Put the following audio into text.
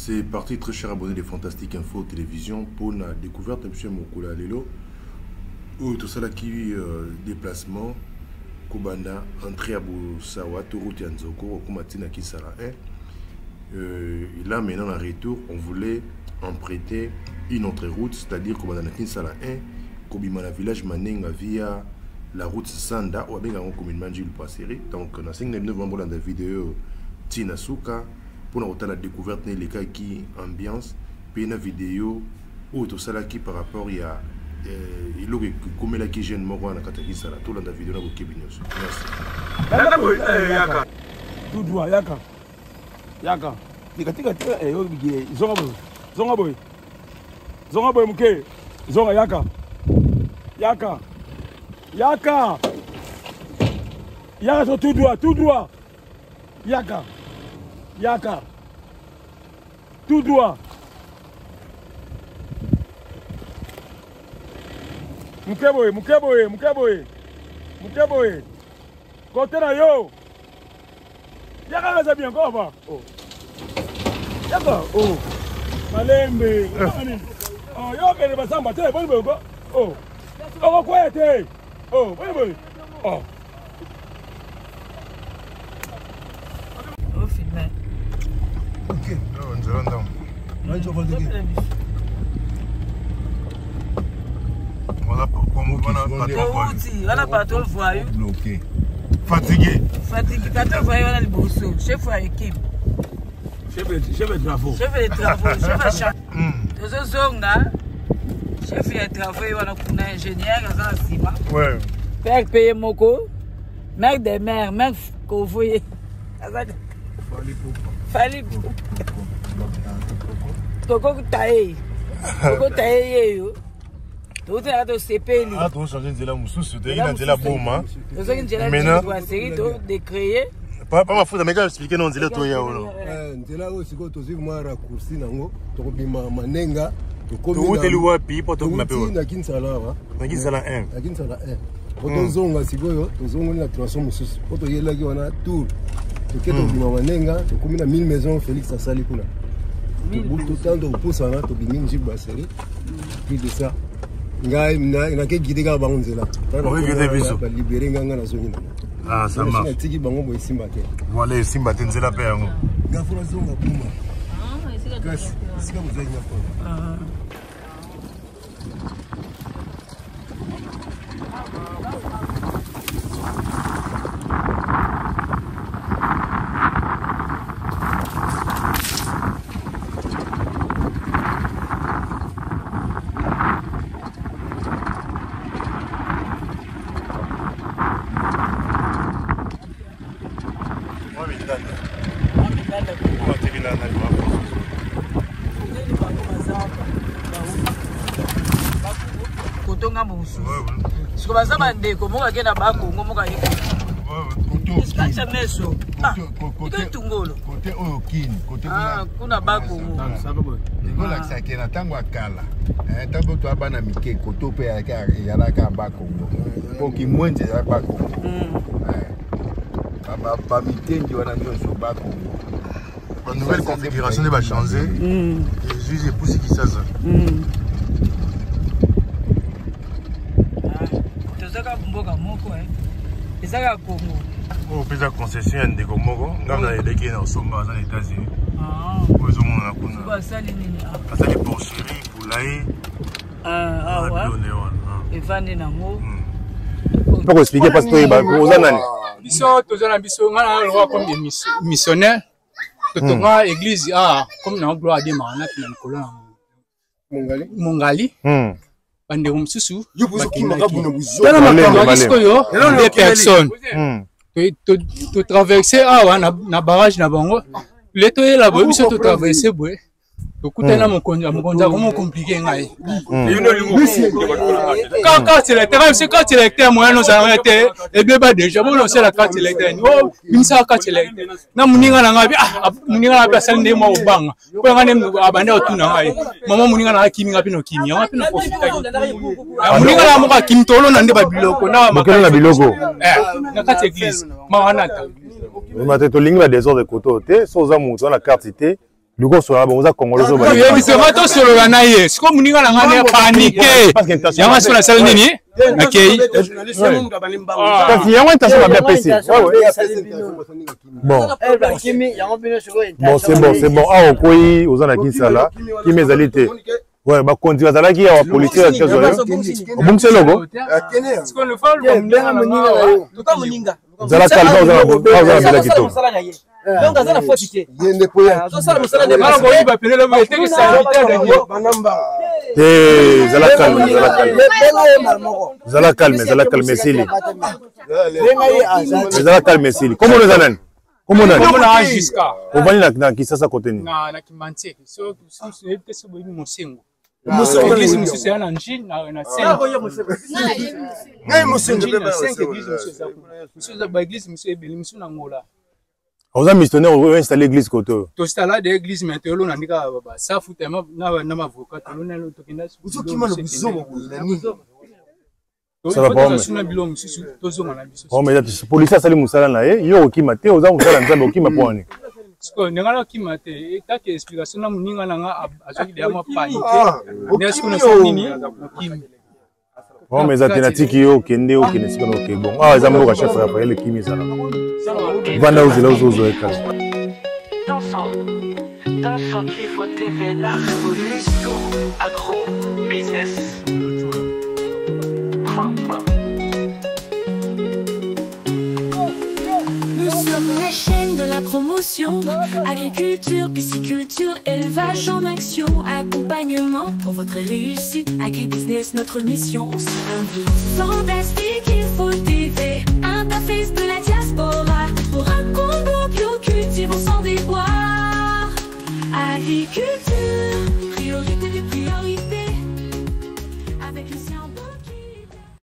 C'est parti très cher abonné de Fantastic Info Télévision pour la découverte de M. Mokolo lelo oyo tosalaki euh, déplacement kobanda entrée ya Bosawa to route ya Nzoko okoma tina Kisala 1 euh, et là maintenant en retour on voulait emprunter une autre route c'est-à-dire kobanda na Kinsala 1 kobima na village Manenga via la route Sanda oyo abengaka yango communément Njili Brasserie donc nasengi na bino vraiment bolanda video tina suka mpona kotala découverte na elekaki ambiance mpe na video oyo tosalaki par rapport ya eh, eloko ekomelaki jeune moko wana na kati ya kisala tolanda video na bokebi nyonso merci eh, tout droit yaka yaka tika tika tika eh, oyo bigie zonga boye zonga boye zonga boye moke zonga yaka yaka yaka yaka so tout droit tout droit yaka yaka tout droit moke boye moke boye moke boye moke boye kote na yo yaka eza bien kova oh. yaka oh. malembe oh, yo okende basamba te boni boye ko oh. okokwea te oh, boni boye oh. Ok. Nzela ndambo. Wana patron voyou. Bloqué. Fatigué. Fatigué. Patron voyou wana liboso. Chef ya équipe. Chef de travaux. Chef de travaux. Chef ya chantier. Tozozonga. Chef ya travaux wana kuna ingénieur aza na nsima. Ouais. Père paye moko. Mère des mères, mère kovoye. Aza Fally Tokokuta ye. Tokokuta ye yeyo. Touti na tosepeli. Ah, tochange nzela mosusu, toyaki na nzela boma. Tozongi nzela brasserie to décréer. Papa Mafuta, meka expliquer non nzela toya ono. Eh, nzela oyo sikoyo tozwi mwa raccourci nango tokobima manenga towuteli wapi mpo tokima mpe na kinsala awa na kinsala 1 na kinsala 1 po tozonga sikoyo tozongoli na tronçon mosusu po toyelaki wana tour toke tobima manenga tokomi na 1000 maison félix asali kuna totando kopusana tobimi njibu baseri plus de ça ngai nake guide kaka bango nzela balibere ngai ngai nazongi nango natiki bango boye esimba te voilà esimba te nzela mpe yango ngai fo nazonga buma kasi esika bozwaki nga mpona Koto ngambo mosusu siko baza bandeko moko ake na bakongo moko aye kacha meso ike tungolo kote oyo kini kote ah, kuna bakongo ekolakisa ke na ntango ya kala eh, ntango toya bana mike koto mpe ezalaka bakongo mpo kimwenze ezalaka bakongo hmm. eh, bamitendi wana nyonso bakongo Ba nouvelle configuration nde ba changer. Mm. Ezwi epusi Kisasa. Mm. Ah, tozaka mboka moko eh. Ezaka Congo. Oyo mpe eza concession ya ndeko moko ngai na eleki ye na osomba aza na États-Unis. Ah. Oyo ezomonana kuna. Asali nini? Ah. Asali porcherie poulailler. Ah, awa. Evandi nango. Hmm. Mpo ko expliquer parce que toyeba oza nani? Biso toza na biso ngai na lokola comme missionnaire totonga hmm. église ah comme na gloire à Dieu maranatha na likolo na mongali mongali hmm. bandeko mosusu tala makambo yaki sikoyo de personnes hmm. totraverse awa na barrage na bango le toyela boye biso totraverse boye tokutani na mokonzi ya mokonzi akomo komplike ngai hmm. carte électeur mse carte électeur moyen ozalaka te ebeba deja bolosela carte électeur ni o bimisaka carte électeur na moninga na ngai ah, moninga na ngai asali nde mwa kobanga mpo yanga nde abandi kotuna ngai mama moninga na ngai akimi ngai mpe nokimi yango mpe naprofitaki ah, moninga na moko akimi tolona nde babiloko na biloko eh, na kati ya église maranata mate tolingi ba desordre koto te so oza moto wana carte te. Luka osolola bango, oza congolais, ozoba. Oyebisi nga tosolola na ye sikoyo, moninga na ngai ne panike yango sikoyo nasali nini, nakei. Kasi yango intention mabe apesi. Bon, bon, c'est bon, c'est bon. Awa okwei, oza na Kinsala, kimi ezali te. Ouais, bakonzi bazalaki awa, policier azwa yo, obungisi eloko. Zala calme, oza na bila kitoko. Donc aza na faute te, azosala mosala nde. Te, zala calme, zala calme, zala calme, zala calme, esili. Zala calme, esili. Komona eza nani? Komona nani? Ovandi na Kisasa kote nini? Na Kimbanseke. So boyebi Mosengo, église mosusu eya na Njili na 5 église mosusu eza kuna, mosusu baéglise mosusu ebele, mosusu na Ngola. Oza missionnaire, oinstalle église kote oyo? Tosala de église, mais toyolona ndika basafu tema na bavoka, tolona tokenda. Suna biloko mosusu, tozonga na biso. Policier asali mosala na ye, yo okima te, oza mosala Nzambe, okima mpo wani? Sikoyo ndenge nakokima te, kaka explication na moninga na nga azwaki deya mwa panike, nde sikoyo nasali nini, okimi. Oh, mais eza te, natiki yo okende, okende sika na okende. Bon, awa eza mboka chef Rafael, ekimi ezala vanda, ozela ozozwa ekala. Dansant Info TV, la révolution agro business. Nous sommes la chaîne de la promotion. Agriculture, pisciculture, élevage en action. Accompagnement pour votre réussite. Agribusiness, notre mission. Fantastique Info TV. Interface de la diaspora. Pour un combo bio, cultivons sans déboire. Agriculture.